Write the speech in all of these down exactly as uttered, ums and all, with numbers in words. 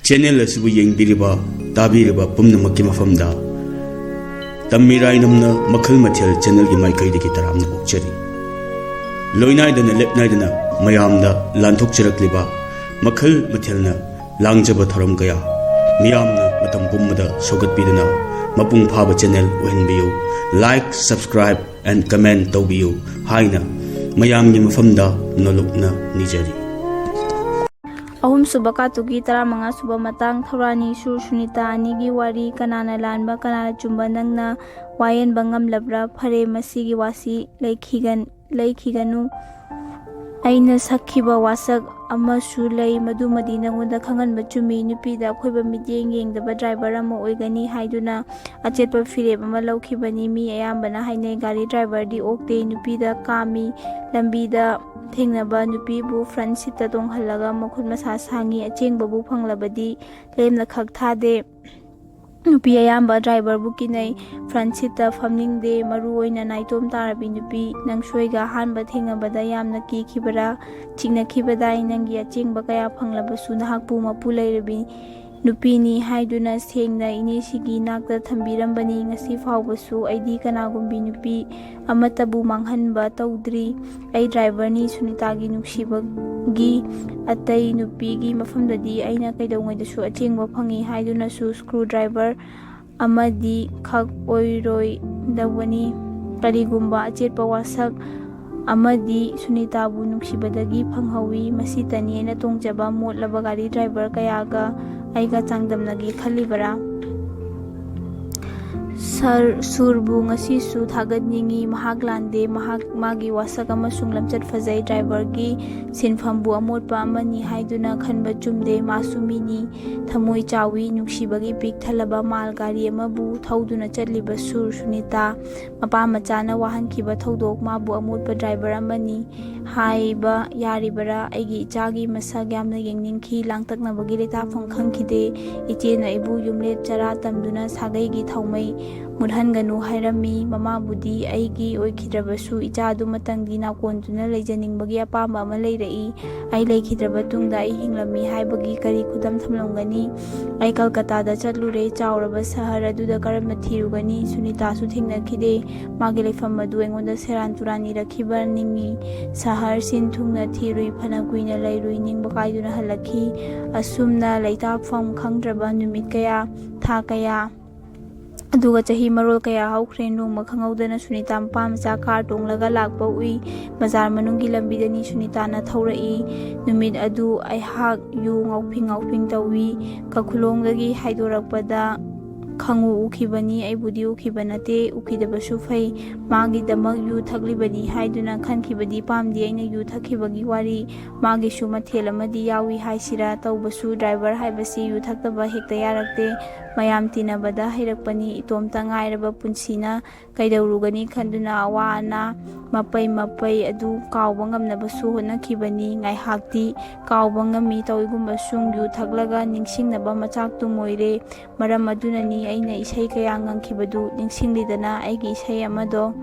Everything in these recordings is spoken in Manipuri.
ꯆꯦꯅꯦꯜ ꯑꯁꯤꯕꯨ ꯌꯦꯡꯕꯤꯔꯤꯕ, ꯇꯥꯕꯤꯔꯤꯕ ꯄꯨꯝꯅꯃꯛꯀꯤ ꯃꯐꯝꯗ ꯇꯝꯃꯤꯔꯥꯏꯅꯝꯅ ꯃꯈꯜ ꯃꯊꯦꯜ ꯆꯦꯅꯦꯜꯒꯤ ꯃꯥꯏꯀꯩꯗꯒꯤ ꯇꯔꯥꯝꯅ ꯑꯣꯛꯆꯔꯤ꯫ ꯂꯣꯏꯅꯥꯏꯗꯅ ꯂꯦꯞꯅꯥꯏꯗꯅ ꯃꯌꯥꯝꯗ ꯂꯥꯟꯊꯣꯛꯆꯔꯛꯂꯤꯕ ꯃꯈꯜ ꯃꯊꯦꯜꯅ ꯂꯥꯡꯖꯕ ꯊꯧꯔꯝ ꯀꯌꯥ ꯃꯤꯌꯥꯝꯅ ꯃꯇꯝ ꯄꯨꯝꯕꯗ ꯁꯧꯒꯠꯄꯤꯗꯨꯅ ꯃꯄꯨꯡ ꯐꯥꯕ channel ꯑꯣꯏꯍꯟꯕꯤꯌꯨ꯫ Like, subscribe and comment ꯇꯧꯕꯤꯌꯨ ꯍꯥꯏꯅ ꯃꯌꯥꯝꯒꯤ ꯃꯐꯝꯗ ꯅꯣꯂꯨꯛꯅ ꯅꯤꯖꯔꯤ꯫ ꯑꯍꯨꯝꯁꯨꯕ ꯀꯥꯇꯨꯒꯤ ꯇꯔꯥꯃꯉꯥ ꯁꯨꯕ ꯃꯇꯥꯡ꯫ ꯊꯧꯔꯥꯅꯤ ꯁꯨꯔ ꯁꯨꯅꯤꯇꯥ ꯑꯅꯤꯒꯤ ꯋꯥꯔꯤ꯫ ꯀꯅꯥꯅ ꯂꯥꯟꯕ, ꯀꯅꯥꯅ ꯆꯨꯝꯕ, ꯅꯪꯅ ꯋꯥꯌꯦꯟꯕ ꯉꯝꯂꯕ꯭ꯔꯥ? ꯐꯔꯦ, ꯃꯁꯤꯒꯤ ꯋꯥꯁꯤ ꯂꯩꯈꯤꯒꯟ-, ꯂꯩꯈꯤꯒꯅꯨ꯫ ꯑꯩꯅ ꯁꯛꯈꯤꯕ ꯋꯥꯁꯛ ꯑꯃꯁꯨ ꯂꯩ, ꯃꯗꯨꯃꯗꯤ ꯅꯉꯣꯟꯗ ꯈꯪꯍꯟꯕ ꯆꯨꯝꯃꯤ꯫ ꯅꯨꯄꯤꯗ ꯑꯀꯣꯏꯕ ꯃꯤꯠꯌꯦꯡ ꯌꯦꯡꯗꯕ ꯗ꯭ꯔꯥꯏꯚꯔ ꯑꯃ ꯑꯣꯏꯒꯅꯤ ꯍꯥꯏꯗꯨꯅ ꯑꯆꯦꯠꯄ ꯐꯤꯔꯦꯞ ꯑꯃ ꯂꯧꯈꯤꯕꯅꯤ꯫ ꯃꯤ ꯑꯌꯥꯝꯕꯅ ꯍꯥꯏꯅꯩ, ꯒꯥꯔꯤ ꯗ꯭ꯔꯥꯏꯚꯔꯗꯤ ꯑꯣꯛꯇꯦ, ꯅꯨꯄꯤꯗ ꯀꯥꯝꯃꯤ꯫ ꯂꯝꯕꯤꯗ ꯊꯦꯡꯅꯕ ꯅꯨꯄꯤꯕꯨ ꯐ꯭ꯔꯟꯠ ꯁꯤꯠꯇ ꯇꯣꯡꯍꯜꯂꯒ ꯃꯈꯨꯠ ꯃꯁꯥ ꯁꯥꯡꯉꯤ꯫ ꯑꯆꯦꯡꯕꯕꯨ ꯐꯪꯂꯕꯗꯤ ꯂꯦꯝꯅ ꯈꯛ ꯊꯥꯗꯦ꯫ ꯅꯨꯄꯤ ꯑꯌꯥꯝꯕ ꯗ꯭ꯔꯥꯏꯚꯔꯕꯨ ꯀꯤꯅꯩ꯫ ꯐ꯭ꯔꯟꯠ ꯁꯤꯠꯇ ꯐꯝꯅꯤꯡꯗꯦ, ꯃꯔꯨ ꯑꯣꯏꯅ ꯅꯥꯏꯇꯣꯝ ꯇꯥꯔꯕꯤ ꯅꯨꯄꯤ꯫ ꯅꯪꯁꯣꯏꯒ ꯑꯍꯥꯟꯕ ꯊꯦꯡꯅꯕꯗ ꯌꯥꯝꯅ ꯀꯤꯈꯤꯕꯔꯥ? ꯆꯤꯡꯅꯈꯤꯕꯗꯥꯏ꯫ ꯅꯪꯒꯤ ꯑꯆꯦꯡꯕ ꯀꯌꯥ ꯐꯪꯂꯕꯁꯨ ꯅꯍꯥꯛꯄꯨ ꯃꯄꯨ ꯂꯩꯔꯕꯤ ꯅꯨꯄꯤꯅꯤ ꯍꯥꯏꯗꯨꯅ ꯁꯦꯡꯅ ꯏꯅꯦꯁꯤꯒꯤ ꯅꯥꯛꯇ ꯊꯝꯕꯤꯔꯝꯕꯅꯤ꯫ ꯉꯁꯤ ꯐꯥꯎꯕꯁꯨ ꯑꯩꯗꯤ ꯀꯅꯥꯒꯨꯝꯕꯤ ꯅꯨꯄꯤ ꯑꯃꯠꯇꯕꯨ ꯃꯥꯡꯍꯟꯕ ꯇꯧꯗ꯭ꯔꯤ꯫ ꯑꯩ ꯗ꯭ꯔꯥꯏꯚꯔꯅꯤ꯫ ꯁꯨꯅꯤꯇꯥꯒꯤ ꯅꯨꯡꯁꯤꯕꯒꯤ ꯑꯇꯩ ꯅꯨꯄꯤꯒꯤ ꯃꯐꯝꯗꯗꯤ ꯑꯩꯅ ꯀꯩꯗꯧꯉꯩꯗꯁꯨ ꯑꯆꯦꯡꯕ ꯐꯪꯏ ꯍꯥꯏꯗꯨꯅꯁꯨ ꯁ꯭ꯀ꯭ꯔꯨ ꯗ꯭ꯔꯥꯏꯚꯔ ꯑꯃꯗꯤ ꯈꯛ ꯑꯣꯏꯔꯣꯏꯗꯧꯕꯅꯤ꯫ ꯀꯔꯤꯒꯨꯝꯕ ꯑꯆꯦꯠꯄ ꯋꯥꯁꯛ ꯑꯃꯗꯤ ꯁꯨꯅꯤꯇꯥꯕꯨ ꯅꯨꯡꯁꯤꯕꯗꯒꯤ ꯐꯪꯍꯧꯏ꯫ ꯃꯁꯤꯇꯅꯤ ꯑꯩꯅ ꯇꯣꯡꯖꯕ ꯃꯣꯠꯂꯕ ꯒꯥꯔꯤ ꯗ꯭ꯔꯥꯏꯚꯔ ꯀꯌꯥꯒ ꯑꯩꯒ ꯆꯥꯡꯗꯝꯅꯒꯦ ꯈꯜꯂꯤꯕꯔꯥ? ꯁꯔ ꯁꯨꯔꯕꯨ ꯉꯁꯤꯁꯨ ꯊꯥꯒꯠꯅꯤꯡꯏ꯫ ꯃꯍꯥꯛ ꯂꯥꯟꯗꯦ꯫ ꯃꯍꯥꯛ ꯃꯥꯒꯤ ꯋꯥꯁꯛ ꯑꯃꯁꯨꯡ ꯂꯝꯆꯠ ꯐꯖꯩ꯫ ꯗ꯭ꯔꯥꯏꯚꯔꯒꯤ ꯁꯤꯟꯐꯝꯕꯨ ꯑꯃꯣꯠꯄ ꯑꯃꯅꯤ ꯍꯥꯏꯗꯨꯅ ꯈꯟꯕ ꯆꯨꯝꯗꯦ꯫ ꯃꯥꯁꯨ ꯃꯤꯅꯤ꯫ ꯊꯃꯣꯏ ꯆꯥꯎꯏ꯫ ꯅꯨꯡꯁꯤꯕꯒꯤ ꯄꯤꯛ ꯊꯜꯂꯕ ꯃꯥꯜ ꯒꯥꯔꯤ ꯑꯃꯕꯨ ꯊꯧꯗꯨꯅ ꯆꯠꯂꯤꯕ ꯁꯨꯔ ꯁꯨꯅꯤꯇꯥ꯫ ꯃꯄꯥ ꯃꯆꯥꯅ ꯋꯥꯍꯟꯈꯤꯕ ꯊꯧꯗꯣꯛ꯫ ꯃꯥꯕꯨ ꯑꯃꯣꯠꯄ ꯗ꯭ꯔꯥꯏꯚꯔ ꯑꯃꯅꯤ ꯍꯥꯏꯕ ꯌꯥꯔꯤꯕꯔꯥ? ꯑꯩꯒꯤ ꯏꯆꯥꯒꯤ ꯃꯁꯛ ꯌꯥꯝꯅ ꯌꯦꯡꯅꯤꯡꯈꯤ꯫ ꯂꯥꯡꯇꯛꯅꯕꯒꯤ ꯂꯩꯇꯥꯐꯝ ꯈꯪꯈꯤꯗꯦ꯫ ꯏꯆꯦꯅ ꯑꯩꯕꯨ ꯌꯨꯝꯂꯦꯠ ꯆꯔꯥ ꯇꯝꯗꯨꯅ ꯁꯥꯒꯩꯒꯤ ꯊꯧꯃꯩ ꯃꯨꯠꯍꯟꯒꯅꯨ ꯍꯥꯏꯔꯝꯃꯤ꯫ ꯃꯃꯥꯕꯨꯗꯤ ꯑꯩꯒꯤ ꯑꯣꯏꯈꯤꯗ꯭ꯔꯕꯁꯨ ꯏꯆꯥꯗꯨꯃꯇꯪꯗꯤ ꯅꯥꯀꯣꯟꯗꯨꯅ ꯂꯩꯖꯅꯤꯡꯕꯒꯤ ꯑꯄꯥꯝꯕ ꯑꯃ ꯂꯩꯔꯛꯏ꯫ ꯑꯩ ꯂꯩꯈꯤꯗ꯭ꯔꯕ ꯇꯨꯡꯗ ꯑꯩ ꯍꯤꯡꯂꯝꯃꯤ ꯍꯥꯏꯕꯒꯤ ꯀꯔꯤ ꯈꯨꯗꯝ ꯊꯝꯂꯝꯒꯅꯤ? ꯑꯩ ꯀꯜꯀꯇꯥꯗ ꯆꯠꯂꯨꯔꯦ꯫ ꯆꯥꯎꯔꯕ ꯁꯍꯔ ꯑꯗꯨꯗ ꯀꯔꯝꯅ ꯊꯤꯔꯨꯒꯅꯤ? ꯁꯨꯅꯤꯇꯥꯁꯨ ꯊꯦꯡꯅꯈꯤꯗꯦ꯫ ꯃꯥꯒꯤ ꯂꯩꯐꯝ ꯑꯗꯨ ꯑꯩꯉꯣꯟꯗ ꯁꯦꯔꯥꯟ ꯇꯨꯔꯥꯟ ꯏꯔꯛꯈꯤꯕ ꯅꯤꯡꯏ꯫ ꯁꯍꯔ ꯁꯤꯟ ꯊꯨꯡꯅ ꯊꯤꯔꯨꯏ꯫ ꯐꯅ ꯀꯨꯏꯅ ꯂꯩꯔꯨꯏ꯫ ꯅꯤꯡꯕ ꯀꯥꯏꯗꯨꯅ ꯍꯜꯂꯛꯈꯤ꯫ ꯑꯁꯨꯝꯅ ꯂꯩꯇꯥꯐꯝ ꯈꯪꯗ꯭ꯔꯕ ꯅꯨꯃꯤꯠ ꯀꯌꯥ, ꯊꯥ ꯀꯌꯥ, ꯑꯗꯨꯒ ꯆꯍꯤ ꯃꯔꯣꯜ ꯀꯌꯥ ꯍꯧꯈ꯭ꯔꯦ꯫ ꯅꯣꯡꯃ ꯈꯪꯍꯧꯗꯅ ꯁꯨꯅꯤꯇꯥ ꯃꯄꯥ ꯃꯆꯥ ꯀꯥꯔ ꯇꯣꯡꯂꯒ ꯂꯥꯛꯄ ꯎꯏ꯫ ꯕꯖꯥꯔ ꯃꯅꯨꯡꯒꯤ ꯂꯝꯕꯤꯗꯅꯤ ꯁꯨꯅꯤꯇꯥꯅ ꯊꯧꯔꯛꯏ꯫ ꯅꯨꯃꯤꯠ ꯑꯗꯨ ꯑꯩꯍꯥꯛ ꯌꯨ ꯉꯥꯎꯐꯤꯡ ꯉꯥꯎꯐꯤꯡ ꯇꯧꯏ꯫ ꯀꯈꯨꯂꯣꯡꯗꯒꯤ ꯍꯥꯏꯗꯣꯔꯛꯄꯗ ꯈꯪꯎ ꯎꯈꯤꯕꯅꯤ꯫ ꯑꯩꯕꯨꯗꯤ ꯎꯈꯤꯕ ꯅꯠꯇꯦ꯫ ꯎꯈꯤꯗꯕꯁꯨ ꯐꯩ꯫ ꯃꯥꯒꯤꯗꯃꯛ ꯌꯨ ꯊꯛꯂꯤꯕꯅꯤ ꯍꯥꯏꯗꯨꯅ ꯈꯟꯈꯤꯕꯗꯤ ꯄꯥꯝꯗꯦ꯫ ꯑꯩꯅ ꯌꯨ ꯊꯛꯈꯤꯕꯒꯤ ꯋꯥꯔꯤ ꯃꯥꯒꯤꯁꯨ ꯃꯊꯦꯜ ꯑꯃꯗꯤ ꯌꯥꯎꯏ ꯍꯥꯏꯁꯤꯔꯥ꯫ ꯇꯧꯕꯁꯨ ꯗ꯭ꯔꯥꯏꯚꯔ ꯍꯥꯏꯕꯁꯤ ꯌꯨ ꯊꯛꯇꯕ ꯍꯦꯛꯇ ꯌꯥꯔꯛꯇꯦ꯫ ꯃꯌꯥꯝ ꯇꯤꯟꯅꯕꯗ ꯍꯩꯔꯛꯄꯅꯤ꯫ ꯏꯇꯣꯝꯇ ꯉꯥꯏꯔꯕ ꯄꯨꯟꯁꯤꯅ ꯀꯩꯗꯧꯔꯨꯒꯅꯤ ꯈꯟꯗꯨꯅ ꯑꯋꯥ ꯑꯅꯥ ꯃꯄꯩ ꯃꯄꯩ ꯑꯗꯨ ꯀꯥꯎꯕ ꯉꯝꯅꯕꯁꯨ ꯍꯣꯠꯅꯈꯤꯕꯅꯤ꯫ ꯉꯥꯏꯍꯥꯛꯇꯤ ꯀꯥꯎꯕ ꯉꯝꯃꯤ꯫ ꯇꯧꯏꯒꯨꯝꯕꯁꯨꯡ ꯌꯨ ꯊꯛꯂꯒ ꯅꯤꯡꯁꯤꯡꯅꯕ ꯃꯆꯥꯛ ꯇꯨꯝ ꯑꯣꯏꯔꯦ꯫ ꯃꯔꯝ ꯑꯗꯨꯅꯅꯤ ꯑꯩꯅ ꯏꯁꯩ ꯀꯌꯥ ꯉꯪꯈꯤꯕꯗꯨ꯫ ꯅꯤꯡꯁꯤꯡꯂꯤꯗꯅ ꯑꯩꯒꯤ ꯏꯁꯩ ꯑꯃꯗꯣ?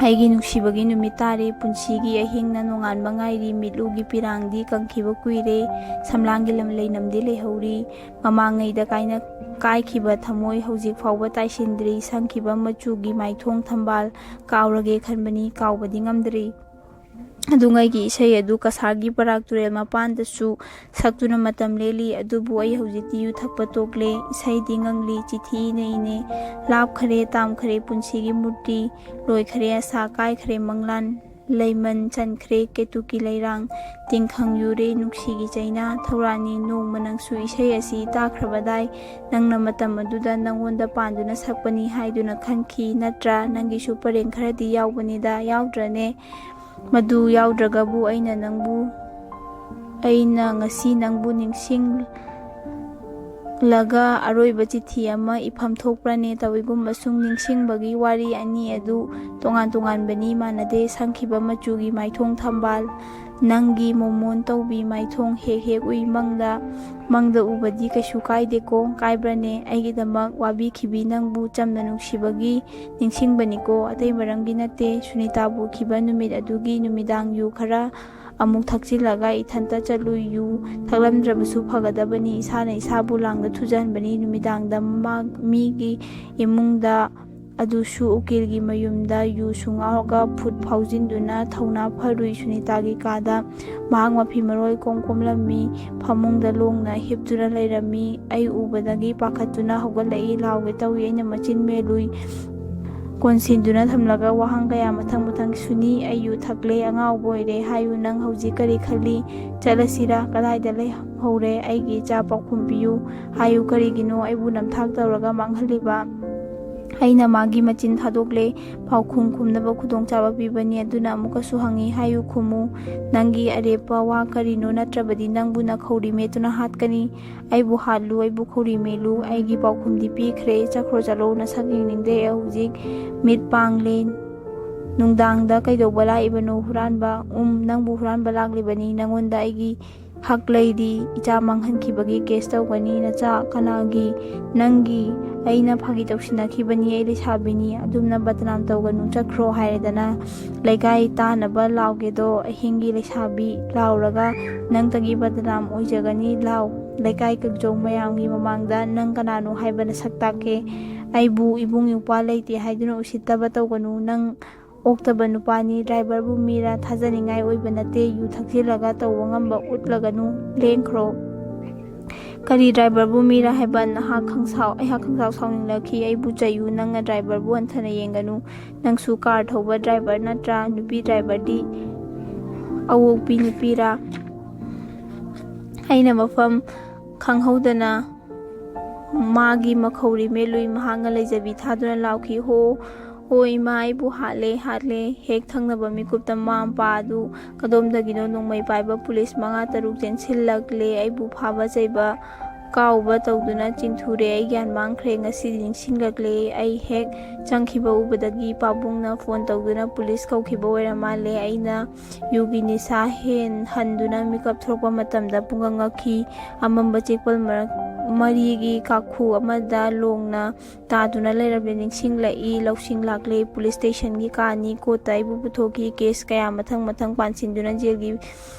ꯑꯩꯒꯤ ꯅꯨꯡꯁꯤꯕꯒꯤ ꯅꯨꯃꯤꯠ ꯇꯥꯔꯦ꯫ ꯄꯨꯟꯁꯤꯒꯤ ꯑꯍꯤꯡꯅ ꯅꯣꯡꯉꯥꯟꯕ ꯉꯥꯏꯔꯤ꯫ ꯃꯤꯠꯂꯨꯒꯤ ꯄꯤꯔꯥꯡꯗꯤ ꯀꯪꯈꯤꯕ ꯀꯨꯏꯔꯦ꯫ ꯁꯝꯂꯥꯡꯒꯤ ꯂꯝ ꯂꯩꯅꯝꯗꯤ ꯂꯩꯍꯧꯔꯤ꯫ ꯃꯃꯥꯡꯉꯩꯗ ꯀꯥꯏꯅ ꯀꯥꯏꯈꯤꯕ ꯊꯃꯣꯏ ꯍꯧꯖꯤꯛ ꯐꯥꯎꯕ ꯇꯥꯏꯁꯤꯟꯗ꯭ꯔꯤ꯫ ꯁꯪꯈꯤꯕ ꯃꯆꯨꯒꯤ ꯃꯥꯏꯊꯣꯡ ꯊꯝꯕꯥꯜ ꯀꯥꯎꯔꯒꯦ ꯈꯟꯕꯅꯤ, ꯀꯥꯎꯕꯗꯤ ꯉꯝꯗ꯭ꯔꯤ꯫ ꯑꯗꯨꯉꯩꯒꯤ ꯏꯁꯩ ꯑꯗꯨ ꯀꯁꯥꯔꯒꯤ ꯕꯔꯥꯛ ꯇꯨꯔꯦꯜ ꯃꯄꯥꯟꯗꯁꯨ ꯁꯛꯇꯨꯅ ꯃꯇꯝ ꯂꯦꯜꯂꯤ꯫ ꯑꯗꯨꯕꯨ ꯑꯩ ꯍꯧꯖꯤꯛꯇꯤ ꯌꯨ ꯊꯛꯄ ꯇꯣꯛꯂꯦ꯫ ꯏꯁꯩꯗꯤ ꯉꯪꯂꯤ, ꯆꯤꯊꯤ ꯏꯅ ꯏꯅꯦ꯫ ꯂꯥꯞꯈꯔꯦ, ꯇꯥꯝꯈꯔꯦ ꯄꯨꯟꯁꯤꯒꯤ ꯃꯨꯔꯇꯤ꯫ ꯂꯣꯏꯈꯔꯦ ꯑꯁꯥ, ꯀꯥꯏꯈꯔꯦ ꯃꯪꯂꯥꯟ꯫ ꯂꯩꯃꯟ ꯆꯟꯈ꯭ꯔꯦ ꯀꯦꯇꯨꯀꯤ ꯂꯩꯔꯥꯡ꯫ ꯇꯤꯡꯈꯪ ꯌꯨꯔꯦ ꯅꯨꯡꯁꯤꯒꯤ ꯆꯩꯅꯥ꯫ ꯊꯧꯔꯥꯅꯤ, ꯅꯣꯡꯃ ꯅꯪꯁꯨ ꯏꯁꯩ ꯑꯁꯤ ꯇꯥꯈ꯭ꯔꯕꯗꯥꯏ? ꯅꯪꯅ ꯃꯇꯝ ꯑꯗꯨꯗ ꯅꯪꯉꯣꯟꯗ ꯄꯥꯟꯗꯨꯅ ꯁꯛꯄꯅꯤ ꯍꯥꯏꯗꯨꯅ ꯈꯟꯈꯤ ꯅꯠꯇ꯭ꯔꯥ? ꯅꯪꯒꯤꯁꯨ ꯄꯔꯦꯡ ꯈꯔꯗꯤ ꯌꯥꯎꯕꯅꯤꯗ, ꯌꯥꯎꯗ꯭ꯔꯅꯦ? ꯃꯗꯨ ꯌꯥꯎꯗ꯭ꯔꯒꯕꯨ ꯑꯩꯅ ꯅꯪꯕꯨ, ꯑꯩꯅ ꯉꯁꯤ ꯅꯪꯕꯨ ꯅꯤꯡꯁꯤꯡ, ꯂꯒ ꯑꯔꯣꯏꯕ ꯆꯤꯊꯤ ꯑꯃ ꯏꯐꯝ ꯊꯣꯛꯄ꯭ꯔꯅꯦ? ꯇꯧꯏꯒꯨꯝꯕꯁꯨꯡ ꯅꯤꯡꯁꯤꯡꯕꯒꯤ ꯋꯥꯔꯤ ꯑꯅꯤ ꯑꯗꯨ ꯇꯣꯉꯥꯟ ꯇꯣꯉꯥꯟꯕꯅꯤ, ꯃꯥꯟꯅꯗꯦ꯫ ꯁꯪꯈꯤꯕ ꯃꯆꯨꯒꯤ ꯃꯥꯏꯊꯣꯡ ꯊꯝꯕꯥꯜ, ꯅꯪꯒꯤ ꯃꯣꯃꯣꯟ ꯇꯧꯕꯤ ꯃꯥꯏꯊꯣꯡ ꯍꯦꯛ ꯍꯦꯛ ꯎꯏ ꯃꯪꯗ꯫ ꯃꯪꯗ ꯎꯕꯗꯤ ꯀꯩꯁꯨ ꯀꯥꯏꯗꯦꯀꯣ? ꯀꯥꯏꯕ꯭ꯔꯅꯦ? ꯑꯩꯒꯤꯗꯃꯛ ꯋꯥꯕꯤꯈꯤꯕꯤ ꯅꯪꯕꯨ ꯆꯝꯅ ꯅꯨꯡꯁꯤꯕꯒꯤ ꯅꯤꯡꯁꯤꯡꯕꯅꯤꯀꯣ, ꯑꯇꯩ ꯃꯔꯝꯒꯤ ꯅꯠꯇꯦ꯫ ꯁꯨꯅꯤꯇꯥꯕꯨ ꯎꯈꯤꯕ ꯅꯨꯃꯤꯠ ꯑꯗꯨꯒꯤ ꯅꯨꯃꯤꯗꯥꯡ ꯌꯨ ꯈꯔ ꯑꯃꯨꯛ ꯊꯛꯆꯤꯜꯂꯒ ꯏꯊꯟꯇ ꯆꯠꯂꯨꯏ꯫ ꯌꯨ ꯊꯛꯂꯝꯗ꯭ꯔꯕꯁꯨ ꯐꯒꯗꯕꯅꯤ꯫ ꯏꯁꯥꯅ ꯏꯁꯥꯕꯨ ꯂꯥꯡꯗ ꯊꯨꯖꯍꯟꯕꯅꯤ꯫ ꯅꯨꯃꯤꯗꯥꯡꯗ ꯃꯥ-, ꯃꯤꯒꯤ ꯏꯃꯨꯡꯗ, ꯑꯗꯨꯁꯨ ꯎꯀꯤꯜꯒꯤ ꯃꯌꯨꯝꯗ ꯌꯨ ꯁꯨꯡꯉꯥꯎꯔꯒ ꯐꯨꯠ ꯐꯥꯎꯖꯤꯟꯗꯨꯅ ꯊꯧꯅꯥ ꯐꯔꯨꯏ꯫ ꯁꯨꯅꯤꯇꯥꯒꯤ ꯀꯥꯗ ꯃꯍꯥꯛ ꯃꯐꯤ ꯃꯔꯣꯜ ꯀꯣꯝ ꯀꯣꯝꯂꯝꯃꯤ꯫ ꯐꯃꯨꯡꯗ ꯂꯣꯡꯅ ꯍꯤꯞꯇꯨꯅ ꯂꯩꯔꯝꯃꯤ꯫ ꯑꯩ ꯎꯕꯗꯒꯤ ꯄꯥꯈꯠꯇꯨꯅ ꯍꯧꯒꯠꯂꯛꯏ꯫ ꯂꯥꯎꯒꯦ ꯇꯧꯏ꯫ ꯑꯩꯅ ꯃꯆꯤꯟ ꯃꯦꯜꯂꯨꯏ꯫ ꯀꯣꯟꯁꯤꯟꯗꯨꯅ ꯊꯝꯂꯒ ꯋꯥꯍꯪ ꯀꯌꯥ ꯃꯊꯪ ꯃꯊꯪ ꯁꯨꯅꯤ꯫ ꯑꯩ ꯌꯨ ꯊꯛꯂꯦ, ꯑꯉꯥꯎꯕ ꯑꯣꯏꯔꯦ꯫ ꯍꯥꯏꯌꯨ, ꯅꯪ ꯍꯧꯖꯤꯛ ꯀꯔꯤ ꯈꯜꯂꯤ? ꯆꯠꯂꯁꯤꯔꯥ? ꯀꯗꯥꯏꯗ ꯂꯩꯍꯧꯔꯦ ꯑꯩꯒꯤ ꯏꯆꯥ? ꯄꯥꯎꯈꯨꯝ ꯄꯤꯌꯨ꯫ ꯍꯥꯏꯌꯨ, ꯀꯔꯤꯒꯤꯅꯣ ꯑꯩꯕꯨ ꯅꯝꯊꯥꯛ ꯇꯧꯔꯒ ꯃꯥꯡꯍꯜꯂꯤꯕ? ꯑꯩꯅ ꯃꯥꯒꯤ ꯃꯆꯤꯟ ꯊꯥꯗꯣꯛꯂꯦ꯫ ꯄꯥꯎꯈꯨꯝ ꯈꯨꯝꯅꯕ ꯈꯨꯗꯣꯡꯆꯥꯕ ꯄꯤꯕꯅꯤ꯫ ꯑꯗꯨꯅ ꯑꯃꯨꯛꯀꯁꯨ ꯍꯪꯉꯤ꯫ ꯍꯥꯏꯌꯨ, ꯈꯨꯝꯃꯨ꯫ ꯅꯪꯒꯤ ꯑꯔꯦꯞꯄ ꯋꯥ ꯀꯔꯤꯅꯣ? ꯅꯠꯇ꯭ꯔꯕꯗꯤ ꯅꯪꯕꯨ ꯅꯈꯧꯔꯤ ꯃꯦꯠꯇꯨꯅ ꯍꯥꯠꯀꯅꯤ꯫ ꯑꯩꯕꯨ ꯍꯥꯠꯂꯨ, ꯑꯩꯕꯨ ꯈꯧꯔꯤ ꯃꯦꯜꯂꯨ, ꯑꯩꯒꯤ ꯄꯥꯎꯈꯨꯝꯗꯤ ꯄꯤꯈ꯭ꯔꯦ꯫ ꯆꯠꯈ꯭ꯔꯣ, ꯆꯠꯂꯣ, ꯅꯁꯛ ꯌꯦꯡꯅꯤꯡꯗꯦ꯫ ꯑꯩ ꯍꯧꯖꯤꯛ ꯃꯤꯠ ꯄꯥꯡꯂꯦ꯫ ꯅꯨꯡꯗꯥꯡꯗ ꯀꯩꯗꯧꯕ ꯂꯥꯛꯏꯕꯅꯣ? ꯍꯨꯔꯥꯟꯕ꯫ ꯎꯝ, ꯅꯪꯕꯨ ꯍꯨꯔꯥꯟꯕ ꯂꯥꯛꯂꯤꯕꯅꯤ꯫ ꯅꯪꯉꯣꯟꯗ ꯑꯩꯒꯤ ꯍꯛ ꯂꯩꯔꯤ꯫ ꯏꯆꯥ ꯃꯥꯡꯍꯟꯈꯤꯕꯒꯤ ꯀꯦꯁ ꯇꯧꯒꯅꯤ꯫ ꯅꯆꯥ ꯀꯅꯥꯒꯤ? ꯅꯪꯒꯤ꯫ ꯑꯩꯅ ꯐꯥꯒꯤ ꯇꯧꯁꯤꯟꯅꯈꯤꯕꯅꯤ꯫ ꯑꯩ ꯂꯩꯁꯥꯕꯤꯅꯤ꯫ ꯑꯗꯨꯝꯅ ꯕꯗꯅꯥꯝ ꯇꯧꯒꯅꯨ꯫ ꯆꯠꯈ꯭ꯔꯣ ꯍꯥꯏꯔꯦꯗꯅ꯫ ꯂꯩꯀꯥꯏ ꯇꯥꯅꯕ ꯂꯥꯎꯒꯦꯗꯣ꯫ ꯑꯍꯤꯡꯒꯤ ꯂꯩꯁꯥꯕꯤ ꯂꯥꯎꯔꯒ ꯅꯪꯇꯒꯤ ꯕꯗꯅꯥꯝ ꯑꯣꯏꯖꯒꯅꯤ꯫ ꯂꯥꯎ꯫ ꯂꯩꯀꯥꯏ ꯀꯛꯆꯧ ꯃꯌꯥꯝꯒꯤ ꯃꯃꯥꯡꯗ ꯅꯪ ꯀꯅꯥꯅꯣ ꯍꯥꯏꯕ ꯅꯁꯛ ꯇꯥꯛꯀꯦ꯫ ꯑꯩꯕꯨ ꯏꯕꯨꯡ ꯏꯄ꯭ꯋꯥ ꯂꯩꯇꯦ ꯍꯥꯏꯗꯨꯅ ꯎꯁꯤꯠꯇꯕ ꯇꯧꯒꯅꯨ꯫ ꯅꯪ ꯑꯣꯛꯇꯕ ꯅꯨꯄꯥꯅꯤ꯫ ꯗ꯭ꯔꯥꯏꯚꯔꯕꯨ ꯃꯤꯔ? ꯊꯥꯖꯅꯤꯡꯉꯥꯏ ꯑꯣꯏꯕ ꯅꯠꯇꯦ꯫ ꯌꯨ ꯊꯛꯆꯤꯜꯂꯒ ꯇꯧꯕ ꯉꯝꯕ ꯎꯠꯂꯒꯅꯨ꯫ ꯂꯦꯡꯈ꯭ꯔꯣ꯫ ꯀꯔꯤ ꯗ꯭ꯔꯥꯏꯚꯔꯕꯨ ꯃꯤꯔ ꯍꯥꯏꯕ? ꯅꯍꯥꯛ ꯈꯪꯁꯥꯎ-, ꯑꯩꯍꯥꯛ ꯈꯪꯁꯥꯎ ꯁꯥꯎꯅꯤꯡꯂꯛꯈꯤ꯫ ꯑꯩꯕꯨ ꯆꯩꯌꯨ꯫ ꯅꯪꯅ ꯗ꯭ꯔꯥꯏꯚꯔꯕꯨ ꯍꯟꯊꯅ ꯌꯦꯡꯒꯅꯨ꯫ ꯅꯪꯁꯨ ꯀꯥꯔ ꯊꯧꯕ ꯗ꯭ꯔꯥꯏꯚꯔ ꯅꯠꯇ꯭ꯔꯥ? ꯅꯨꯄꯤ ꯗ꯭ꯔꯥꯏꯚꯔꯗꯤ ꯑꯋꯣꯛꯄꯤ ꯅꯨꯄꯤꯔꯥ? ꯑꯩꯅ ꯃꯐꯝ ꯈꯪꯍꯧꯗꯅ ꯃꯥꯒꯤ ꯃꯈꯧꯔꯤ ꯃꯦꯠꯂꯨꯏ꯫ ꯃꯍꯥꯛꯅ ꯂꯩꯖꯕꯤ ꯊꯥꯗꯨꯅ ꯂꯥꯎꯈꯤ, "ꯍꯣ, ꯍꯣ ꯏꯃꯥ, ꯑꯩꯕꯨ ꯍꯥꯠꯂꯦ, ꯍꯥꯠꯂꯦ!" ꯍꯦꯛ ꯊꯪꯅꯕ ꯃꯤꯀꯨꯞꯇ ꯃꯃꯥ ꯃꯄꯥ ꯑꯗꯨ ꯀꯗꯣꯝꯗꯒꯤꯅꯣ ꯅꯣꯡꯃꯩ ꯄꯥꯏꯕ ꯄꯨꯂꯤꯁ ꯃꯉꯥ ꯇꯔꯨꯛ ꯆꯦꯟꯁꯤꯜꯂꯛꯂꯦ꯫ ꯑꯩꯕꯨ ꯐꯥꯕ ꯆꯩꯕ ꯀꯥꯎꯕ ꯇꯧꯗꯨꯅ ꯆꯤꯡꯊꯨꯔꯦ꯫ ꯑꯩ ꯒ꯭ꯌꯥꯟ ꯃꯥꯡꯈ꯭ꯔꯦ꯫ ꯉꯁꯤꯗꯤ ꯅꯤꯡꯁꯤꯡꯂꯛꯂꯦ꯫ ꯑꯩ ꯍꯦꯛ ꯆꯪꯈꯤꯕ ꯎꯕꯗꯒꯤ ꯄꯥꯕꯨꯡꯅ ꯐꯣꯟ ꯇꯧꯗꯨꯅ ꯄꯨꯂꯤꯁ ꯀꯧꯈꯤꯕ ꯑꯣꯏꯔ ꯃꯥꯜꯂꯦ꯫ ꯑꯩꯅ ꯌꯨꯒꯤ ꯅꯤꯁꯥ ꯍꯦꯟ ꯍꯟꯗꯨꯅ ꯃꯤꯀꯞ ꯊꯣꯛꯂꯛꯄ ꯃꯇꯝꯗ ꯄꯨꯡꯉꯛ ꯉꯛꯈꯤ꯫ ꯑꯃꯝꯕ ꯆꯦꯛꯄꯜ ꯃꯔꯛ ꯃꯔꯤꯒꯤ ꯀꯥꯈꯨ ꯑꯃꯗ ꯂꯣꯡꯅ ꯇꯥꯗꯨꯅ ꯂꯩꯔꯝꯂꯦ꯫ ꯅꯤꯡꯁꯤꯡꯂꯛꯏ, ꯂꯧꯁꯤꯡ ꯂꯥꯛꯂꯦ꯫ ꯄꯨꯂꯤꯁ ꯁ꯭ꯇꯦꯁꯟꯒꯤ ꯀꯥꯅꯤ ꯀꯣꯠꯇ ꯑꯩꯕꯨ ꯄꯨꯊꯣꯛꯈꯤ꯫ ꯀꯦꯁ ꯀꯌꯥ ꯃꯊꯪ ꯃꯊꯪ ꯄꯥꯟꯁꯤꯟꯗꯨꯅ ꯖꯦꯜꯒꯤ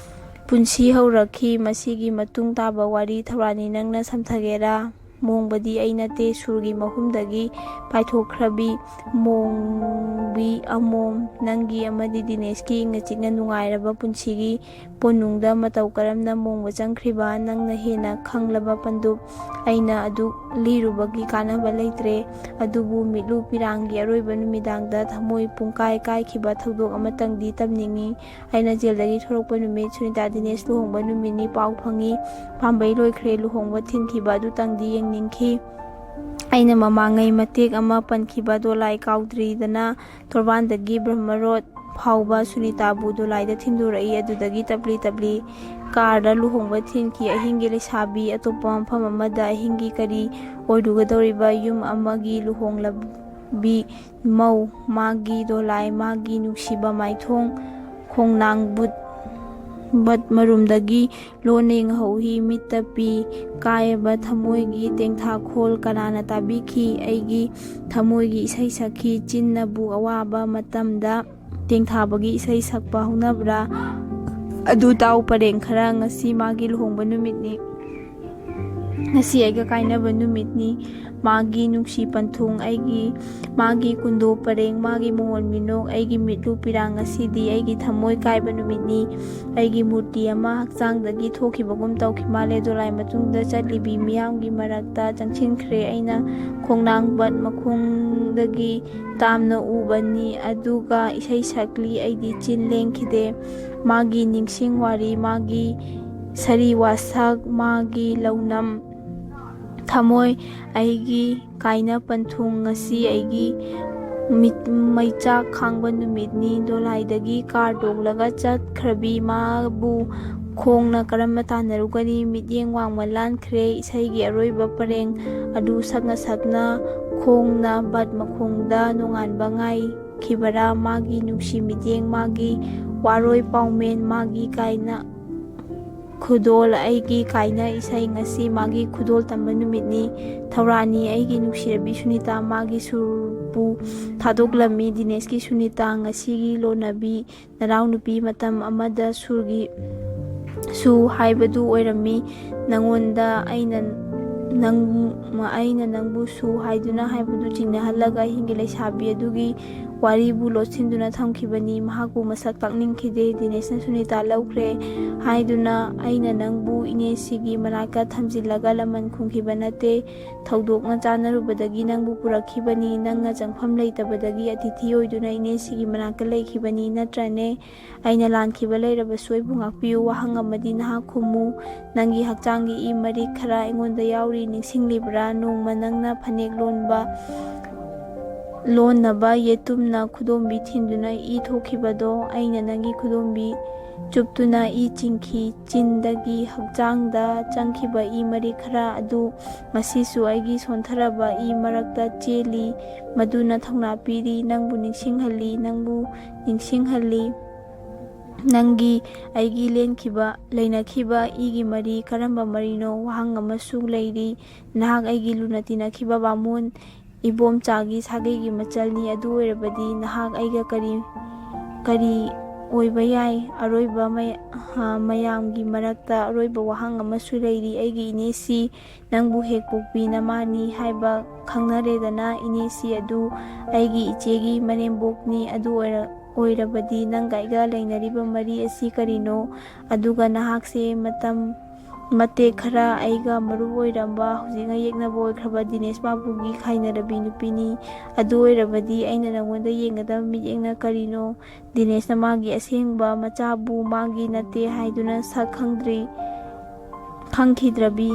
ꯄꯨꯟꯁꯤ ꯍꯧꯔꯛꯈꯤ꯫ ꯃꯁꯤꯒꯤ ꯃꯇꯨꯡ ꯇꯥꯕ ꯋꯥꯔꯤ ꯊꯧꯔꯥꯅꯤ ꯅꯪꯅ ꯁꯝꯊꯒꯦꯔꯥ? ꯃꯣꯡꯕꯗꯤ ꯑꯩ ꯅꯠꯇꯦ, ꯁꯨꯔꯒꯤ ꯃꯍꯨꯝꯗꯒꯤ ꯄꯥꯏꯊꯣꯛꯈ꯭ꯔꯕꯤ ꯃꯣꯡꯕꯤ ꯑꯃꯣꯝ꯫ ꯅꯪꯒꯤ ꯑꯃꯗꯤ ꯗꯤꯅꯦꯁꯀꯤ ꯏꯪꯅ ꯆꯤꯛꯅ ꯅꯨꯡꯉꯥꯏꯔꯕ ꯄꯨꯟꯁꯤꯒꯤ ꯄꯣꯠꯅꯨꯡꯗ ꯃꯇꯧ ꯀꯔꯝꯅ ꯃꯣꯡꯕ ꯆꯪꯈ꯭ꯔꯤꯕ? ꯅꯪꯅ ꯍꯦꯟꯅ ꯈꯪꯂꯕ ꯄꯟꯗꯨꯞ꯫ ꯑꯩꯅ ꯑꯗꯨꯛ ꯂꯤꯔꯨꯕꯒꯤ ꯀꯥꯟꯅꯕ ꯂꯩꯇ꯭ꯔꯦ꯫ ꯑꯗꯨꯕꯨ ꯃꯤꯠꯂꯨ ꯄꯤꯔꯥꯡꯒꯤ ꯑꯔꯣꯏꯕ ꯅꯨꯃꯤꯗꯥꯡꯗ ꯊꯃꯣꯏ ꯄꯨꯡꯀꯥꯏ ꯀꯥꯏꯈꯤꯕ ꯊꯧꯗꯣꯛ ꯑꯃꯇꯪꯗꯤ ꯇꯝꯅꯤꯡꯏ꯫ ꯑꯩꯅ ꯖꯦꯜꯗꯒꯤ ꯊꯣꯔꯛꯄ ꯅꯨꯃꯤꯠ, ꯁꯨꯅꯤꯇꯥ ꯗꯤꯅꯦꯁ ꯂꯨꯍꯣꯡꯕ ꯅꯨꯃꯤꯠꯅꯤ꯫ ꯄꯥꯎ ꯐꯪꯉꯤ꯫ ꯄꯥꯝꯕꯩ ꯂꯣꯏꯈ꯭ꯔꯦ꯫ ꯂꯨꯍꯣꯡꯕ ꯊꯤꯟꯈꯤꯕ ꯑꯗꯨꯇꯪꯗꯤ ꯌꯦꯡꯅꯤꯡꯈꯤ꯫ ꯑꯩꯅ ꯃꯃꯥꯡꯉꯩ ꯃꯇꯦꯛ ꯑꯃ ꯄꯟꯈꯤꯕ ꯗꯣꯂꯥꯏ ꯀꯥꯎꯗ꯭ꯔꯤꯗꯅ ꯇꯣꯔꯕꯥꯟꯗꯒꯤ ꯕ꯭ꯔꯍꯃꯔꯣꯠ ꯐꯥꯎꯕ ꯁꯨꯅꯤꯇꯥꯕꯨ ꯗꯣꯂꯥꯏꯗ ꯊꯤꯟꯗꯣꯔꯛꯏ꯫ ꯑꯗꯨꯗꯒꯤ ꯇꯞꯂꯤ ꯇꯞꯂꯤ ꯀꯥꯔꯗ ꯂꯨꯍꯣꯡꯕ ꯊꯤꯟꯈꯤ꯫ ꯑꯍꯤꯡꯒꯤ ꯂꯩꯁꯥꯕꯤ ꯑꯇꯣꯞꯄ ꯃꯐꯝ ꯑꯃꯗ꯫ ꯑꯍꯤꯡꯒꯤ ꯀꯔꯤ ꯑꯣꯏꯔꯨꯒꯗꯧꯔꯤꯕ? ꯌꯨꯝ ꯑꯃꯒꯤ ꯂꯨꯍꯣꯡꯂꯕꯤ ꯃꯧ꯫ ꯃꯥꯒꯤ ꯗꯣꯂꯥꯏ, ꯃꯥꯒꯤ ꯅꯨꯡꯁꯤꯕ ꯃꯥꯏꯊꯣꯡ ꯈꯣꯡꯅꯥꯡ ꯕꯨꯠ ꯕꯠ ꯃꯔꯨꯝꯗꯒꯤ ꯂꯣꯟꯅ ꯌꯦꯡꯍꯧꯏ꯫ ꯃꯤꯠꯇ ꯄꯤ ꯀꯥꯏꯔꯕ ꯊꯃꯣꯏꯒꯤ ꯇꯦꯡꯊꯥꯈꯣꯜ ꯀꯅꯥꯅ ꯇꯥꯕꯤꯈꯤ? ꯑꯩꯒꯤ ꯊꯃꯣꯏꯒꯤ ꯏꯁꯩ ꯁꯛꯈꯤ꯫ ꯆꯤꯟꯅꯕꯨ ꯑꯋꯥꯕ ꯃꯇꯝꯗ ꯇꯦꯡꯊꯥꯕꯒꯤ ꯏꯁꯩ ꯁꯛꯄ ꯍꯧꯅꯕ꯭ꯔꯥ? ꯑꯗꯨ ꯇꯥꯎ ꯄꯔꯦꯡ ꯈꯔ꯫ ꯉꯁꯤ ꯃꯥꯒꯤ ꯂꯨꯍꯣꯡꯕ ꯅꯨꯃꯤꯠꯅꯤ꯫ ꯉꯁꯤ ꯑꯩꯒ ꯀꯥꯏꯅꯕ ꯅꯨꯃꯤꯠꯅꯤ꯫ ꯃꯥꯒꯤ ꯅꯨꯡꯁꯤ ꯄꯟꯊꯨꯡ, ꯑꯩꯒꯤ, ꯃꯥꯒꯤ ꯀꯨꯟꯗꯣ ꯄꯔꯦꯡ, ꯃꯥꯒꯤ ꯃꯣꯍꯣꯟ ꯃꯤꯅꯣꯛ, ꯑꯩꯒꯤ ꯃꯤꯠꯂꯨ ꯄꯤꯔꯥꯡ꯫ ꯉꯁꯤꯗꯤ ꯑꯩꯒꯤ ꯊꯃꯣꯏ ꯀꯥꯏꯕ ꯅꯨꯃꯤꯠꯅꯤ꯫ ꯑꯩꯒꯤ ꯃꯨꯔꯇꯤ ꯑꯃ ꯍꯛꯆꯥꯡꯗꯒꯤ ꯊꯣꯛꯈꯤꯕꯒꯨꯝ ꯇꯧꯈꯤ ꯃꯥꯜꯂꯦ꯫ ꯗꯣꯂꯥꯏ ꯃꯇꯨꯡꯗ ꯆꯠꯂꯤꯕꯤ ꯃꯤꯌꯥꯝꯒꯤ ꯃꯔꯛꯇ ꯆꯪꯁꯤꯟꯈ꯭ꯔꯦ꯫ ꯑꯩꯅ ꯈꯣꯡꯅꯥꯡ ꯕꯠ ꯃꯈꯣꯡꯗꯒꯤ ꯇꯥꯝꯅ ꯎꯕꯅꯤ, ꯑꯗꯨꯒ ꯏꯁꯩ ꯁꯛꯂꯤ꯫ ꯑꯩꯗꯤ ꯆꯤꯟ ꯂꯦꯡꯈꯤꯗꯦ꯫ ꯃꯥꯒꯤ ꯅꯤꯡꯁꯤꯡ ꯋꯥꯔꯤ, ꯃꯥꯒꯤ ꯁꯔꯤ ꯋꯥꯁꯛ, ꯃꯥꯒꯤ ꯂꯧꯅꯝ ꯊꯃꯣꯏ, ꯑꯩꯒꯤ ꯀꯥꯏꯅ ꯄꯟꯊꯨꯡ꯫ ꯉꯁꯤ ꯑꯩꯒꯤ ꯃꯤꯠ-, ꯃꯩꯆꯥꯛ ꯈꯥꯡꯕ ꯅꯨꯃꯤꯠꯅꯤ꯫ ꯗꯣꯂꯥꯏꯗꯒꯤ ꯀꯥꯔ ꯇꯣꯡꯂꯒ ꯆꯠꯈ꯭ꯔꯕꯤ ꯃꯥꯕꯨ ꯈꯣꯡꯅ ꯀꯔꯝꯅ ꯇꯥꯟꯅꯔꯨꯒꯅꯤ? ꯃꯤꯠꯌꯦꯡ ꯋꯥꯡꯃ ꯂꯥꯟꯈ꯭ꯔꯦ꯫ ꯏꯁꯩꯒꯤ ꯑꯔꯣꯏꯕ ꯄꯔꯦꯡ ꯑꯗꯨ ꯁꯛꯅ ꯁꯛꯅ ꯈꯣꯡꯅ ꯕꯠ ꯃꯈꯣꯡꯗ ꯅꯣꯡꯉꯥꯟꯕ ꯉꯥꯏꯈꯤꯕꯔꯥ? ꯃꯥꯒꯤ ꯅꯨꯡꯁꯤ ꯃꯤꯠꯌꯦꯡ, ꯃꯥꯒꯤ ꯋꯥꯔꯣꯏ ꯄꯥꯎꯃꯦꯟ, ꯃꯥꯒꯤ ꯀꯥꯏꯅ ꯈꯨꯗꯣꯜ, ꯑꯩꯒꯤ ꯀꯥꯏꯅ ꯏꯁꯩ꯫ ꯉꯁꯤ ꯃꯥꯒꯤ ꯈꯨꯗꯣꯜ ꯇꯝꯕ ꯅꯨꯃꯤꯠꯅꯤ꯫ ꯊꯧꯔꯥꯅꯤ ꯑꯩꯒꯤ ꯅꯨꯡꯁꯤꯔꯕꯤ ꯁꯨꯅꯤꯇꯥ꯫ ꯃꯥꯒꯤ ꯁꯨꯔꯕꯨ ꯊꯥꯗꯣꯛꯂꯝꯃꯤ꯫ ꯗꯤꯅꯦꯁꯀꯤ ꯁꯨꯅꯤꯇꯥ꯫ ꯉꯁꯤꯒꯤ ꯂꯣꯟꯅꯕꯤ ꯅꯅꯥꯎꯅꯨꯄꯤ꯫ ꯃꯇꯝ ꯑꯃꯗ ꯁꯨꯔꯒꯤ ꯁꯨ ꯍꯥꯏꯕꯗꯨ ꯑꯣꯏꯔꯝꯃꯤ꯫ ꯅꯉꯣꯟꯗ ꯑꯩꯅ ꯅꯪ ꯑꯩꯅ ꯅꯪꯕꯨ ꯁꯨ ꯍꯥꯏꯗꯨꯅ ꯍꯥꯏꯕꯗꯨ ꯆꯤꯡꯅꯍꯜꯂꯒ ꯑꯍꯤꯡꯒꯤ ꯂꯩꯁꯥꯕꯤ ꯑꯗꯨꯒꯤ ꯋꯥꯔꯤꯕꯨ ꯂꯣꯠꯁꯤꯟꯗꯨꯅ ꯊꯝꯈꯤꯕꯅꯤ꯫ ꯃꯍꯥꯛꯄꯨ ꯃꯁꯛ ꯇꯥꯛꯅꯤꯡꯈꯤꯗꯦ꯫ ꯗꯤꯅꯦꯁꯅ ꯁꯨꯅꯤꯇꯥ ꯂꯧꯈ꯭ꯔꯦ ꯍꯥꯏꯗꯨꯅ ꯑꯩꯅ ꯅꯪꯕꯨ ꯏꯅꯦꯁꯤꯒꯤ ꯃꯅꯥꯛꯇ ꯊꯝꯖꯤꯜꯂꯒ ꯂꯃꯟ ꯈꯨꯝꯈꯤꯕ ꯅꯠꯇꯦ꯫ ꯊꯧꯗꯣꯛꯅ ꯆꯥꯟꯅꯔꯨꯕꯗꯒꯤ ꯅꯪꯕꯨ ꯄꯨꯔꯛꯈꯤꯕꯅꯤ꯫ ꯅꯪꯅ ꯆꯪꯐꯝ ꯂꯩꯇꯕꯗꯒꯤ ꯑꯇꯤꯊꯤ ꯑꯣꯏꯗꯨꯅ ꯏꯅꯦꯁꯤꯒꯤ ꯃꯅꯥꯛꯇ ꯂꯩꯈꯤꯕꯅꯤ, ꯅꯠꯇ꯭ꯔꯅꯦ? ꯑꯩꯅ ꯂꯥꯟꯈꯤꯕ ꯂꯩꯔꯕꯁꯨ ꯑꯩꯕꯨ ꯉꯥꯛꯄꯤꯌꯨ꯫ ꯋꯥꯍꯪ ꯑꯃꯗꯤ ꯅꯍꯥꯛ ꯈꯨꯝꯃꯨ꯫ ꯅꯪꯒꯤ ꯍꯛꯆꯥꯡꯒꯤ ꯏ ꯃꯔꯤꯛ ꯈꯔ ꯑꯩꯉꯣꯟꯗ ꯌꯥꯎꯔꯤ, ꯅꯤꯡꯁꯤꯡꯂꯤꯕ꯭ꯔꯥ? ꯅꯣꯡꯃ ꯅꯪꯅ ꯐꯅꯦꯛ ꯂꯣꯟꯕ, ꯂꯣꯟꯅꯕ ꯌꯦꯇꯨꯝꯅ ꯈꯨꯗꯣꯝꯕꯤ ꯊꯤꯟꯗꯨꯅ ꯏ ꯊꯣꯛꯈꯤꯕꯗꯣ, ꯑꯩꯅ ꯅꯪꯒꯤ ꯈꯨꯗꯣꯝꯕꯤ ꯆꯨꯞꯇꯨꯅ ꯏ ꯆꯤꯡꯈꯤ꯫ ꯆꯤꯟꯗꯒꯤ ꯍꯛꯆꯥꯡꯗ ꯆꯪꯈꯤꯕ ꯏ ꯃꯔꯤꯛ ꯈꯔ ꯑꯗꯨ ꯉꯁꯤꯁꯨ ꯑꯩꯒꯤ ꯁꯣꯟꯊꯔꯕ ꯏ ꯃꯔꯛꯇ ꯆꯦꯜꯂꯤ꯫ ꯃꯗꯨꯅ ꯊꯧꯅꯥ ꯄꯤꯔꯤ, ꯅꯪꯕꯨ ꯅꯤꯡꯁꯤꯡꯍꯜꯂꯤ, ꯅꯪꯕꯨ ꯅꯤꯡꯁꯤꯡꯍꯜꯂꯤ꯫ ꯅꯪꯒꯤ, ꯑꯩꯒꯤ ꯂꯦꯟꯈꯤꯕ, ꯂꯩꯅꯈꯤꯕ ꯏꯒꯤ ꯃꯔꯤ ꯀꯔꯝꯕ ꯃꯔꯤꯅꯣ? ꯋꯥꯍꯪ ꯑꯃꯁꯨ ꯂꯩꯔꯤ꯫ ꯅꯍꯥꯛ ꯑꯩꯒꯤ ꯂꯨꯅ ꯇꯤꯟꯅꯈꯤꯕ ꯕꯥꯃꯣꯟ ꯏꯕꯣꯝꯆꯥꯒꯤ ꯁꯥꯒꯩꯒꯤ ꯃꯆꯜꯅꯤ꯫ ꯑꯗꯨ ꯑꯣꯏꯔꯕꯗꯤ ꯅꯍꯥꯛ ꯑꯩꯒ ꯀꯔꯤ, ꯀꯔꯤ ꯑꯣꯏꯕ ꯌꯥꯏ? ꯑꯔꯣꯏꯕ ꯃꯌꯥ-, ꯑ, ꯃꯌꯥꯝꯒꯤ ꯃꯔꯛꯇ ꯑꯔꯣꯏꯕ ꯋꯥꯍꯪ ꯑꯃꯁꯨ ꯂꯩꯔꯤ꯫ ꯑꯩꯒꯤ ꯏꯅꯦꯁꯤ ꯅꯪꯕꯨ ꯍꯦꯛ ꯄꯣꯛꯄꯤ ꯅꯃꯥꯅꯤ ꯍꯥꯏꯕ ꯈꯪꯅꯔꯦꯗꯅ꯫ ꯏꯅꯦꯁꯤ ꯑꯗꯨ ꯑꯩꯒꯤ ꯏꯆꯦꯒꯤ ꯃꯅꯦꯝꯕꯣꯛꯅꯤ꯫ ꯑꯗꯨ ꯑꯣꯏꯔ-, ꯑꯣꯏꯔꯕꯗꯤ ꯅꯪꯒ ꯑꯩꯒ ꯂꯩꯅꯔꯤꯕ ꯃꯔꯤ ꯑꯁꯤ ꯀꯔꯤꯅꯣ? ꯑꯗꯨꯒ ꯅꯍꯥꯛꯁꯦ ꯃꯇꯝ ꯃꯇꯦꯛ ꯈꯔ ꯑꯩꯒ ꯃꯔꯨꯞ ꯑꯣꯏꯔꯝꯕ, ꯍꯧꯖꯤꯛꯅ ꯌꯦꯛꯅꯕ ꯑꯣꯏꯈ꯭ꯔꯕ ꯗꯤꯅꯦꯁ ꯕꯥꯕꯨꯒꯤ ꯈꯥꯏꯅꯔꯕꯤ ꯅꯨꯄꯤꯅꯤ꯫ ꯑꯗꯨ ꯑꯣꯏꯔꯕꯗꯤ ꯑꯩꯅ ꯅꯉꯣꯟꯗ ꯌꯦꯡꯒꯗꯕ ꯃꯤꯠꯌꯦꯡꯅ ꯀꯔꯤꯅꯣ? ꯗꯤꯅꯦꯁꯅ ꯃꯥꯒꯤ ꯑꯁꯦꯡꯕ ꯃꯆꯥꯕꯨ ꯃꯥꯒꯤ ꯅꯠꯇꯦ ꯍꯥꯏꯗꯨꯅ ꯁꯛ ꯈꯪꯗ꯭ꯔꯤ, ꯈꯪꯈꯤꯗ꯭ꯔꯕꯤ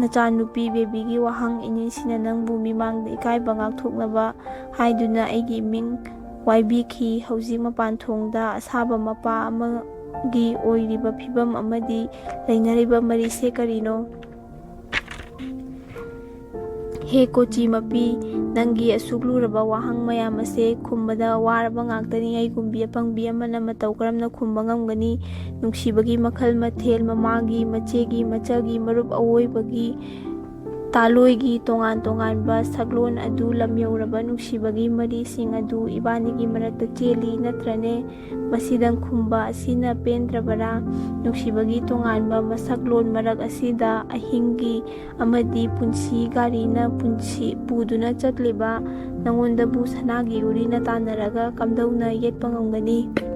ꯅꯆꯥꯅꯨꯄꯤ ꯕꯦꯕꯤꯒꯤ ꯋꯥꯍꯪ, ꯏꯅꯦꯁꯤꯅ ꯅꯪꯕꯨ ꯃꯤꯃꯥꯡꯗ ꯏꯀꯥꯏꯕ ꯉꯥꯛꯊꯣꯛꯅꯕ ꯍꯥꯏꯗꯨꯅ ꯑꯩꯒꯤ ꯏꯃꯤꯡ ꯋꯥꯏꯕꯤꯈꯤ꯫ ꯍꯧꯖꯤꯛ ꯃꯄꯥꯟ ꯊꯣꯡꯗ ꯑꯁꯥꯕ ꯃꯄꯥ ꯑꯃ ꯒꯤ ꯑꯣꯏꯔꯤꯕ ꯐꯤꯕꯝ ꯑꯃꯗꯤ ꯂꯩꯅꯔꯤꯕ ꯃꯔꯤꯁꯦ ꯀꯔꯤꯅꯣ? ꯍꯦ ꯀꯣꯆꯤ ꯃꯄꯤ, ꯅꯪꯒꯤ ꯑꯁꯨꯛ ꯂꯨꯔꯕ ꯋꯥꯍꯪ ꯃꯌꯥꯝ ꯑꯁꯦ ꯈꯨꯝꯕꯗ ꯋꯥꯔꯕ ꯉꯥꯛꯇꯅꯤ꯫ ꯑꯩꯒꯨꯝꯕꯤ ꯑꯄꯪꯕꯤ ꯑꯃꯅ ꯃꯇꯧ ꯀꯔꯝꯅ ꯈꯨꯝꯕ ꯉꯝꯒꯅꯤ? ꯅꯨꯡꯁꯤꯕꯒꯤ ꯃꯈꯜ ꯃꯊꯦꯜ, ꯃꯃꯥꯒꯤ, ꯃꯆꯦꯒꯤ, ꯃꯆꯜꯒꯤ, ꯃꯔꯨꯞ ꯑꯋꯣꯏꯕꯒꯤ, ꯇꯥꯂꯣꯏꯒꯤ ꯇꯣꯉꯥꯟ ꯇꯣꯉꯥꯟꯕ ꯁꯛꯂꯣꯟ ꯑꯗꯨ ꯂꯝ ꯌꯧꯔꯕ ꯅꯨꯡꯁꯤꯕꯒꯤ ꯃꯔꯤꯁꯤꯡ ꯑꯗꯨ ꯏꯕꯥꯅꯤꯒꯤ ꯃꯔꯛꯇ ꯆꯦꯜꯂꯤ ꯅꯠꯇ꯭ꯔꯅꯦ? ꯃꯁꯤꯗꯪ ꯈꯨꯝꯕ ꯑꯁꯤꯅ ꯄꯦꯟꯗ꯭ꯔꯕꯔꯥ? ꯅꯨꯡꯁꯤꯕꯒꯤ ꯇꯣꯉꯥꯟꯕ ꯃꯁꯛꯂꯣꯟ ꯃꯔꯛ ꯑꯁꯤꯗ ꯑꯍꯤꯡꯒꯤ ꯑꯃꯗꯤ ꯄꯨꯟꯁꯤ ꯒꯥꯔꯤꯅ ꯄꯨꯟꯁꯤ ꯄꯨꯗꯨꯅ ꯆꯠꯂꯤꯕ ꯅꯉꯣꯟꯗꯕꯨ ꯁꯅꯥꯒꯤ ꯎꯔꯤꯅ ꯇꯥꯟꯅꯔꯒ ꯀꯝꯗꯧꯅ ꯌꯦꯠꯄ ꯉꯝꯒꯅꯤ?